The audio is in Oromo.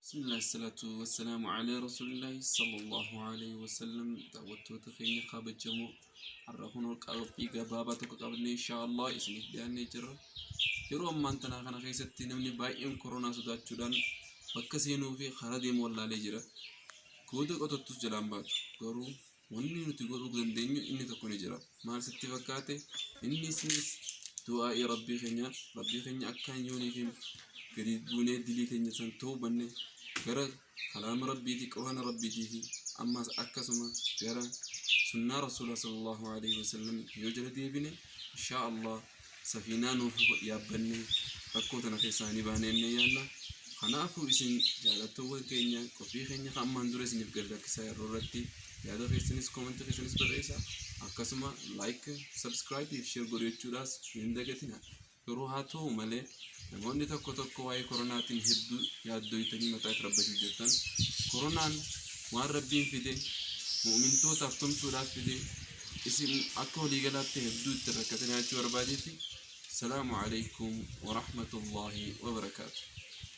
Bismillah salaatu wassalaamu alaa rasuulillahi sallallahu alaihi wasallam. Daawwattoota keenya kabajamoo, har'a kunoo qophii gabaabaa tokko qabnee inshaallah isiniif dhiyaannee jirra. Yeroo ammaan tanaa kana keessatti namni baay'een koronaa sodaachuudhaan bakka seenuu fi karaa deemu wallaalee jira. Gooda qotottus jalaan baatu. Garuu wanni nuti godhuu dandeenyu inni tokko ni jira. Maal sitti fakkaate? Inni isinis du'aa'ii Rabbii keenya. Rabbii keenya akkaan yoonii fi gadi buunee dilii keenya san toobanne, gara kalaama Rabbiitii, Quraana Rabbiitii fi ammas akkasuma gara sunnaa Rasuula sallallahu alaihi wasallam yoo jala deebine, inshaa Allah safiinaa nuuf yaabbanne rakkoo tana keessaa ni baane jennee yaadna. Kanaafuu isin jaalattoowwan keenya, qophii keenya kan ammaan dura isiniif gad lakkisaa yeroo irratti yaada keessanis koomentii keessanis barreessaa, akkasuma like, subscribe fi share godhu jechuudhaas hin dagatina. Garuu haa ta'u malee, namoonni tokko tokko waa'ee koronaatiin hedduu yaaddooytanii mataa if rabbachuu jirtan. Koronaan waan Rabbiin fide, mu'mintootaaf tumsuudhaaf fide. Isin akka waliigalaatti hedduu itti rakkatanii jechuu barbaadeeti. Salaamu alaikum wa rahmatullahi wa barakaatu.